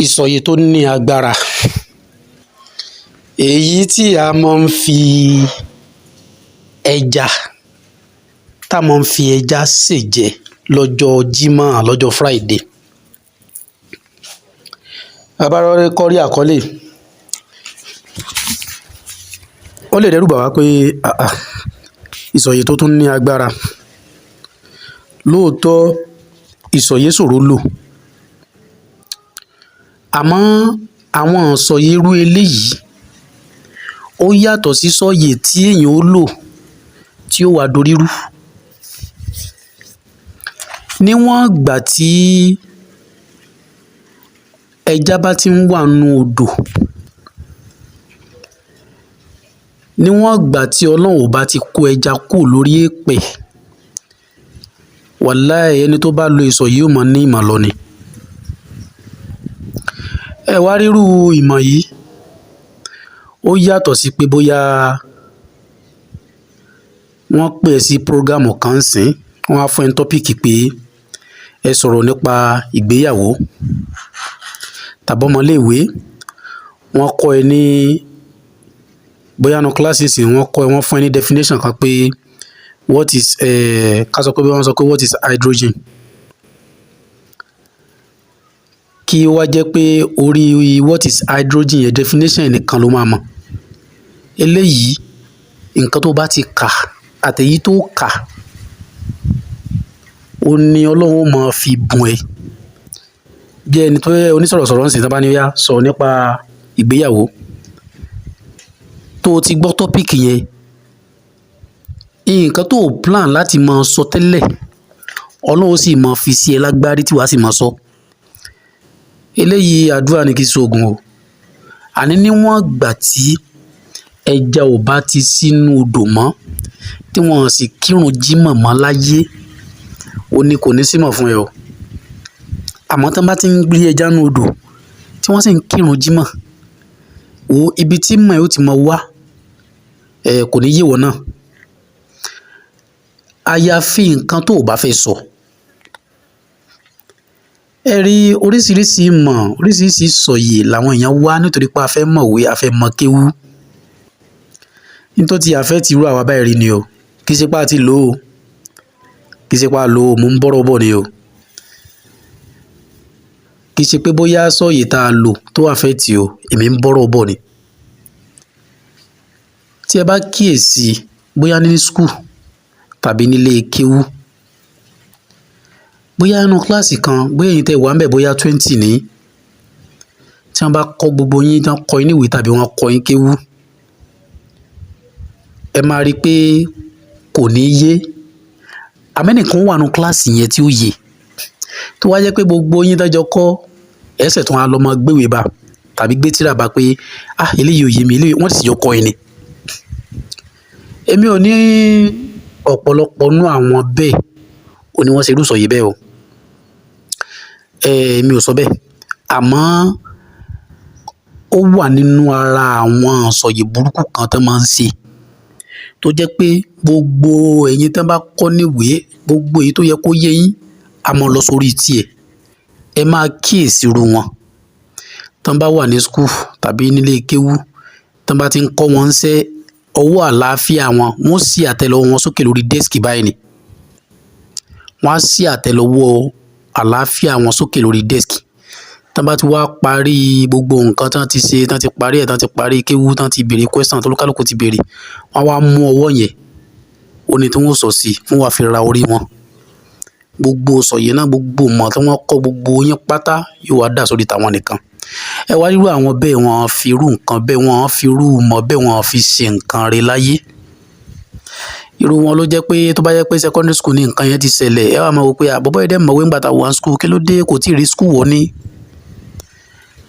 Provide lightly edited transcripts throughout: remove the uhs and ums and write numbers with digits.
Ìsọ̀yè tó ní agbára, èyí tí a máa ń fi ẹja, tá máa ń fi ẹja sè jẹ lọ́jọ́ Jímọ̀, lọ́jọ́ Friday. Bàbá rẹ̀ kọ́rí àkọlé, ó lè dẹ́rù bà wá pé àà, ìsọ̀yè tó tún ní agbára. Lóòótọ́ ìsọ̀yè ṣòro lò, àmọ́ àwọn ìsọ̀yè irú eléyìí ó yàtọ̀ sí sọ̀yè tí èèyàn ó lò tí ó wá dorí rú. Níwọ̀n ìgbà tí ẹja bá ti ń wà nínú odò, níwọ̀n ìgbà tí Ọlọ́run ò bá ti kó ẹja kúrò lórí èèpẹ̀, wàláì ẹni tó bá lo ìsọ̀yè yóò máa ní ìmọ̀ lọ ni. Ẹ wá rírú ìmọ̀ yìí, ó yàtọ̀ sí pé bóyá wọ́n pè ẹ́ sí prógámù kan sìn, wọ́n á fún ẹ ní tọ́píìkì pé ẹ sọ̀rọ̀ nípa ìgbéyàwó tàbí ọmọléèwé, wọ́n kọ́ ẹ ní bóyá nu kíláàsì sìn wọ́n kọ́ ẹ, wọ́n fún ẹ ní definition kan pé what is ká sọ pé wọ́n sọ pé what is hydrogen, kí ó wá jẹ́ pé orí what is hydrogen yẹn definition nìkan ló máa mọ̀. Eléyìí nǹkan tó bá ti kà àtèyí tó kà ó ní Ọlọ́run ó máa fi bùn ẹ. Bí ẹni tó yẹ onísọ̀rọ̀sọ̀rọ̀ ń sìn tí wọ́n bá ní ó yá sọ̀rọ̀ nípa ìgbéyàwó, tó o ti gbọ́ tọ́píìkì yẹn, nǹkan tó o plan láti máa sọ tẹ́lẹ̀, Ọlọ́run ó sì máa fi sí ẹ lágbárí tí wàá sì máa sọ. Eléyìí àdúrà ni kì í ṣoògùn o. Àní níwọ̀n ìgbà tí ẹja ò bá ti sínú odò mọ́, tí wọ́n sì kírun Jímọ̀ mọ́ láyé, ó ní kò ní símọ̀ fún ẹ o. Àmọ́ tí wọ́n bá ti ń gbé ẹja nínú odò, tí wọ́n sì ń kírun Jímọ̀, wo ibi tí ìmọ̀ ẹ ó ti máa wá, ẹ kò ní yé wọ náà. Àyàfi nǹkan tó o bá fẹ́ sọ. Ẹ rí oríṣiríṣi ìmọ̀, oríṣiríṣi ìsọ̀yè làwọn èèyàn wá nítorí pé a fẹ́ mọ̀wé, a fẹ́ mọ kéwú. Ní tó ti affect irú àwa báyìí rí ni o. Kì í ṣe pé a ti lò ó. Kì í ṣe pé a lò ó, mò ń bọ́rọ̀ bọ̀ ni o. Kì í ṣe pé bóyá sọ̀yè tá a lò tó affect o, èmi ń bọ́rọ̀ bọ̀ ni. Tí ẹ bá kíyèsi bóyá ní school tàbí nílé kéwú, bóyá nínú kíláàsì kan, bóyá ẹ̀yin tẹ wà ńbẹ̀ bóyá 20 ní, tí wọ́n bá kọ́ gbogbo yín, tí wọ́n kọ́ yín ní ìwé tàbí wọ́n kọ́ yín kéwú, ẹ máa rí pé kò ní yé. Àmọ́ ẹnìkan wà nínú kíláàsì yẹn tí ó yé, tó wá jẹ́ pé gbogbo yín tán jọ kọ́, ẹ ṣẹ̀ tún á lọ máa gbéwèé bá tàbí gbé tírà bá pé ah eléyìí ò yé mi, eléyìí wọ́n sì jọ kọ́ ẹ ni. Èmi ò ní ọ̀pọ̀lọpọ̀ nínú àwọn bẹ́ẹ̀, ó ní wọ́n ṣe irú ìsọ̀yè bẹ́ẹ̀ o. Èmi ò sọ bẹ́ẹ̀. Àmọ́ ó wà nínú ara àwọn ìsọ̀yè burúkú kan tó máa ń ṣe, tó jẹ́ pé gbogbo ẹ̀yin tí wọ́n bá kọ́ níwèé, gbogbo èyí tó yẹ kó yé yín, a máa lọ sórí tiẹ̀. Ẹ máa kíyèsi irú wọn. Tí wọ́n bá wà ní school tàbí nílé kéwú, tí wọ́n bá ti ń kọ́ wọn ńṣẹ́, ọwọ́ àlàáfíà wọn, wọ́n ó sì àtẹ́lẹwọ́ wọn sókè lórí desk báyìí ni. Wọ́n á sì àtẹ́lẹwọ́ àlàáfíà wọn sókè lórí desk. Tí wọ́n bá ti wá parí gbogbo nǹkan tí wọ́n ti ṣe, tí wọ́n ti parí ẹ̀, tí wọ́n ti parí kéwú, tí wọ́n ti béèrè question, tí olúkálùkù ti béèrè, wọ́n á wá mú ọwọ́ yẹn, ó ní tí wọ́n ó sọ sí, wọ́n wá fi ra orí wọn. Gbogbo ìsọ̀yè náà, gbogbo ìmọ̀ tí wọ́n kọ́ gbogbo yín pátá yóò wá dà sórí tàwọn nìkan. Ẹ wá rírú àwọn bẹ́ẹ̀, wọ́n fi irú nǹkan bẹ́ẹ̀, wọ́n fi irú ìmọ̀ bẹ́ẹ̀, wọ́n fi ṣe nǹkan re láyé. Irú wọn ló jẹ́ pé tó bá jẹ́ pé secondary school ni nǹkan yẹn ti ṣẹlẹ̀, ẹ wá máa wò pé à bọ̀bọ́ yìí dẹ̀ mọ̀wé nígbà tá a wà ní school, kí ló dé kò tíì rí school wọ̀ ni.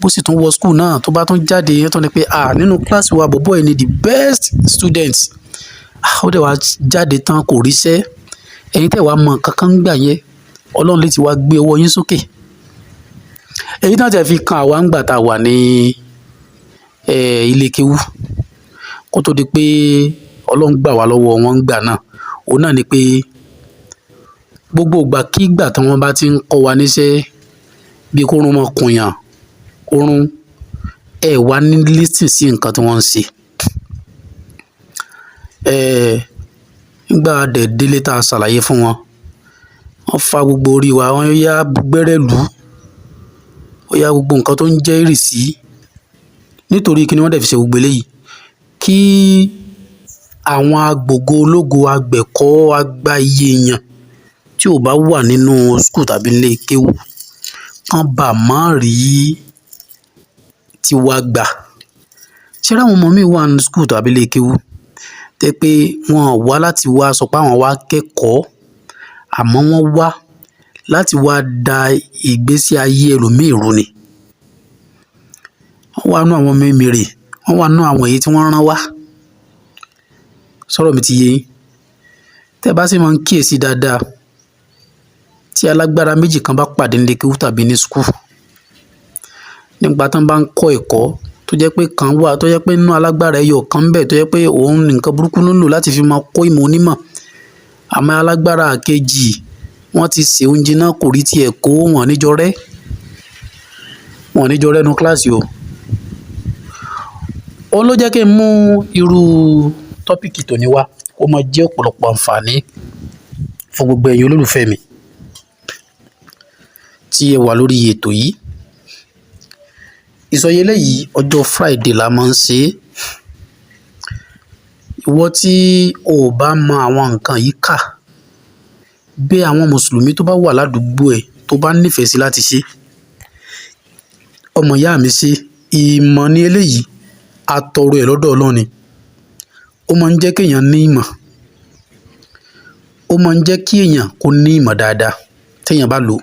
Bó sì tún wọ school náà, tó bá tún jáde, ó tún ní pé à nínú kíláàsì wa bọ̀bọ́ yìí ni the best student. Ah ó dẹ̀ wá jáde tán kò ríṣẹ́. Ẹ̀yin tẹ́ wàá mọ nǹkan kan nígbà yẹn, Ọlọ́run lè ti wá gbé ọwọ́ yín sókè. Èyí tí wọ́n ti fi kan àwa nígbà tá a wà ní ilé kéwú, kó tó di pé Ọlọ́run gbà wá lọ́wọ́ wọn nígbà náà. Òun náà ni pé gbogbo ìgbà kí ìgbà tí wọ́n bá ti ń kọ́ wa níṣẹ́ bí kórun máa kùn yàn, oorun. Ẹ wá ní listen sí nǹkan tí wọ́n ń ṣe. Nígbà dẹ̀ délé tá a ṣàlàyé fún wọn, wọ́n fa gbogbo orí wa, wọ́n yá gbẹ́rẹ́ lù ú, ó yá gbogbo nǹkan tó ń jẹ́ ìrìsí. Nítorí kí ni wọ́n dẹ̀ fi ṣe gbogbo eléyìí? Kí àwọn agbògo ológo agbẹ̀kọ́ agba iye èèyàn tí ò bá wà nínú school tàbí ilé kéwú kán bàa má rí tiwa gbà. Ṣé ráwọn ọmọ mi wà nínú school tàbí ilé kéwú tẹ́ pé wọn ò wá láti wá sọ pé àwọn wá kẹ́kọ̀ọ́, àmọ́ wọ́n wá láti wá da ìgbésí ayé ẹlòmíì rú ni. Wọ́n wà nínú àwọn ọmọ èmèrè, wọ́n wà nínú àwọn èyí tí wọ́n rán wá. Sọ̀rọ̀ mi ti yé yín. Tẹ́ bá sì máa ń kíyèsí dáadáa, tí alágbára méjì kan bá pàdé nílé kéwú tàbí ní school, nígbà tán bá ń kọ́ ẹ̀kọ́ tó jẹ́ pé kan wà tó jẹ́ pé inú alágbára ẹyọ kan ń bẹ tó jẹ́ pé òun ní nǹkan burúkú ló ń lò láti fi máa kó ìmọ̀ onímọ̀. Àmọ́ alágbára kejì wọ́n ti sè oúnjẹ náà kò rí tiẹ̀ kó, wọ́n níjọ rẹ́. Wọ́n níjọ rẹ́ nu kíláàsì o. Òun ló jẹ́ kí n mú irú tọ́pìkì tòní wá kó máa jẹ́ ọ̀pọ̀lọpọ̀ àǹfààní fún gbogbo ẹ̀yin olólùfẹ́ mi tí ẹ wà lórí ètò yìí. Ìsọyé eléyìí ọjọ́ Friday la máa ń ṣe é. Ìwọ tí o ò bá mọ àwọn nǹkan yìí kà, bẹ̀ àwọn mùsùlùmí tó bá wà ládùúgbò ẹ tó bá nífẹ̀ẹ́ sí láti ṣe. Ọmọ ìyá mi ṣe, ìmọ̀ ní eléyìí, a tọrọ ẹ̀ lọ́dọ̀ Ọlọ́run ni. Ó máa ń jẹ́ kí èèyàn ní ìmọ̀. Ó máa ń jẹ́ kí èèyàn kó ní ìmọ̀ dáadáa tí èèyàn bá lò ó.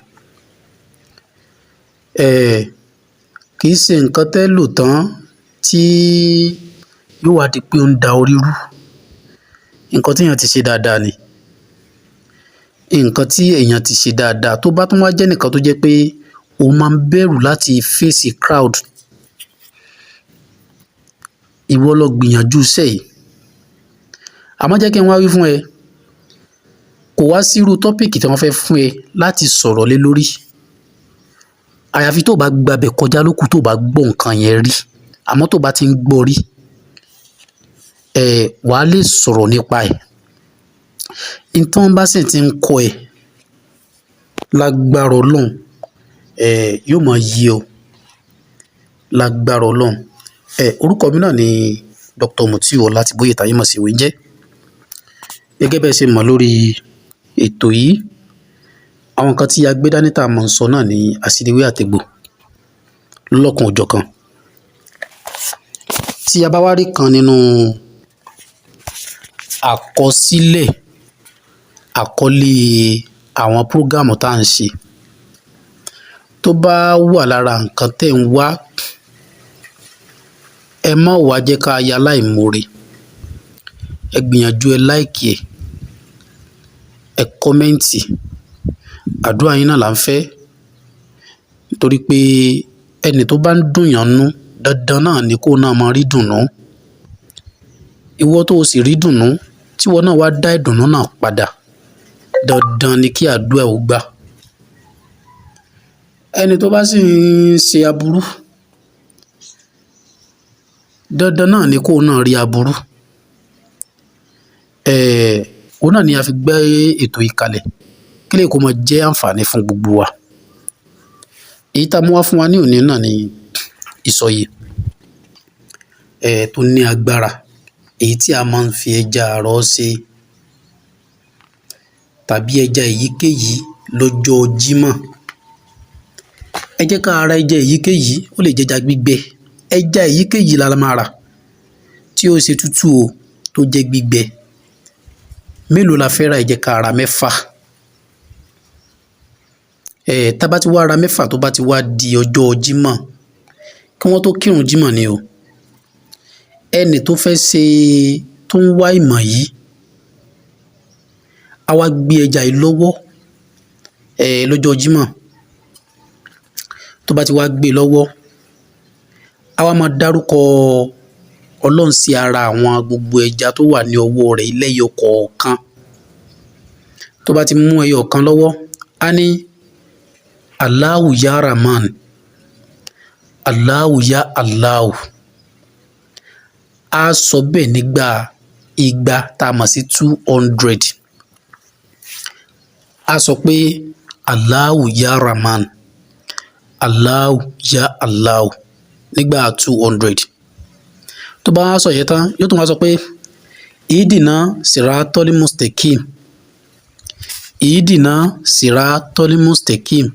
Kì í ṣe nǹkan tẹ́ lò tán tí yóò wá di pé ó ń da orí rú. Nǹkan tí èèyàn ti ṣe dáadáa ni. Nǹkan tí èèyàn ti ṣe dáadáa tó bá tún wá jẹ́ nǹkan tó jẹ́ pé o máa ń bẹ̀rù láti face crowd. Ìwọ lọ gbìyànjú iṣẹ́ yìí. Àmọ́ jẹ́ kí n wá wí fún ẹ, kò wá sí irú tọ́pìkì tí wọ́n fẹ́ fún ẹ láti sọ̀rọ̀ lé lórí. Àyàfi tó bá gbabẹ̀ kọjá lókù tó bá gbọ́ nǹkan yẹn rí. Àmọ́ tó bá ti ń gbọ́ rí, wà á lè sọ̀rọ̀ nípa ẹ̀. N tí wọ́n bá sì ti ń kọ́ ẹ lágbára Ọlọ́run, yóò máa yé ọ lágbára Ọlọ́run. Orúkọ mi náà ni Dr. Mutiu Ọlátìbóyè táyé mọ̀ sí Wíńjẹ́. Gẹ́gẹ́ bẹ́ẹ̀ ṣe mọ̀ lórí ètò yìí, àwọn nǹkan tí a gbé dání tá a mọ̀ ń sọ náà ni àṣírí ewé àtegbò lọ́lọ́kan òjọ̀kan. Tí a bá wá rí kan nínú àkọsílẹ̀ àkọlé àwọn prógámù tá à ń ṣe tó bá wà lára nǹkan tẹ́ ń wá, ẹ má wá jẹ́ ká ya aláìmoore. Ẹ gbìyànjú ẹ like ẹ̀, ẹ comment. Àdúrà yín náà là ń fẹ́. Nítorí pé ẹni tó bá ń dùn yàn nú, dandan náà ni kó náà máa rí dùnnú. Ìwọ tó o sì rí dùnnú, tí ìwọ náà wá dá ìdùnnú náà padà, dandan ni kí àdúrà ó gbà. Ẹni tó bá sì ń ṣe aburú, dandan náà ni kó náà rí aburú. Òun náà ni a fi gbé ètò yìí kalẹ̀ kí lè kó máa jẹ́ àǹfààní fún gbogbo wa. Èyí tá a mú wá fún wa ní òní náà ni ìsọ̀yè, tó ní agbára, èyí tí a máa ń fi ẹja àrọ̀ ṣe tàbí ẹja èyíkéyìí lọ́jọ́ Jímọ̀. Ẹ jẹ́ ká ra ẹja èyíkéyìí, ó lè jẹ́ ẹja gbígbẹ. Ẹja èyíkéyìí la máa rà tí ó ṣe tútù o, tó jẹ́ gbígbẹ. Mélòó la fẹ́ rà? Ẹ jẹ́ ká ra mẹ́fà. Tá bá ti wá ra mẹ́fà tó bá ti wá di ọjọ́ Jímọ̀, kí wọ́n tó kírun Jímọ̀ ni o. Ẹni tó fẹ́ ṣe tó ń wá ìmọ̀ yìí, a wá gbé ẹja yìí lọ́wọ́, lọ́jọ́ Jímọ̀. Tó bá ti wá gbé lọ́wọ́, a wá máa dárúkọ Ọlọ́run sí ara àwọn gbogbo ẹja tó wà ní ọwọ́ rẹ̀ lẹ́yọ kọ̀ọ̀kan. Tó bá ti mú ẹyọ kan lọ́wọ́, á ní Allahu ya Rahman, Allahu ya Allahu. Á sọ bẹ́ẹ̀ nígbà 200 tá a mọ̀ sí 200. Á sọ pé Allahu ya Rahman, Allahu ya Allahu nígbà 200. Tó bá wá sọ yẹn tán, yóò tún wá sọ pé ìdìnà siratal mustaqim, ìdìnà siratal mustaqim,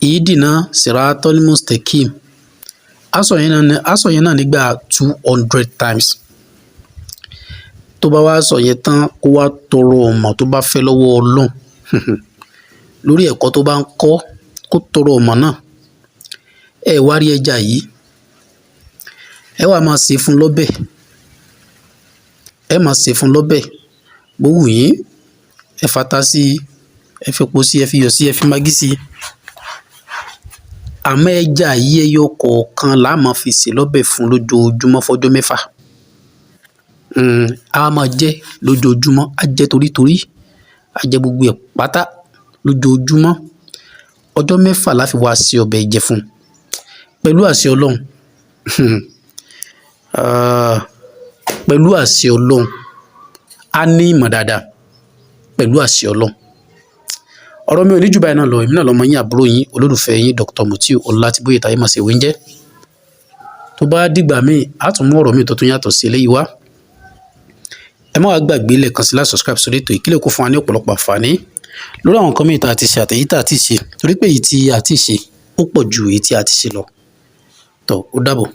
ìdìnà siratal mustaqim. Á sọ yẹn náà, á sọ yẹn náà nígbà 200 times. Tó bá wá sọ yẹn tán, kó wá tọrọ ọmọ tó bá fẹ́ lọ́wọ́ Ọlọ́run lórí ẹ̀kọ́ tó bá ń kọ́, kó tọrọ ọmọ náà. Ẹ wá rí ẹja yìí, ẹ wá máa sè fún lọ́bẹ̀, ẹ máa sè fún lọ́bẹ̀. Bó wù yín, ẹ fata sí i, ẹ fepo sí i, ẹ fi iyọ̀ sí i, ẹ fi magí sí i. Àmọ́ ẹja yìí, ẹyọ kọ̀ọ̀kan là á máa fi sè lọ́bẹ̀ fún lójoojúmọ́ fọjọ́ 6. A máa jẹ lójoojúmọ́, á jẹ torítorí, á jẹ gbogbo ẹ̀ pátá lójoojúmọ́. Ọjọ́ 6 la fi wá ṣe ọbẹ̀ jẹ fún un pẹ̀lú àṣẹ Ọlọ́run. Pẹ̀lú àṣẹ Ọlọ́run, á ní ìmọ̀ dáadáa pẹ̀lú àṣẹ Ọlọ́run. Ọ̀rọ̀ mi ò ní jù báyìí náà lọ. Èmi náà lọmọ yín, àbúrò yín, olólùfẹ́ yín, Dr. Mutiu Ọlátìbóyè táyé máa ṣe ìwé ń jẹ́. Tó bá dìgbà míì, á tún mú ọ̀rọ̀ míì tó tún yàtọ̀ sí eléyìí wá. Ẹ má wá gbàgbé lẹ́ẹ̀kan sí láti subscribe sórí ètò ìkílẹ̀ kó fún wa ní ọ̀pọ̀lọpọ̀ àǹfààní lórí àwọn nǹkan míì tá a ti ṣe àtèyí tá a ti ṣe, torí pé èyí tí a ti ṣe ó pọ̀ ju èyí tí a ti ṣe lọ. Tó ó dàbọ̀.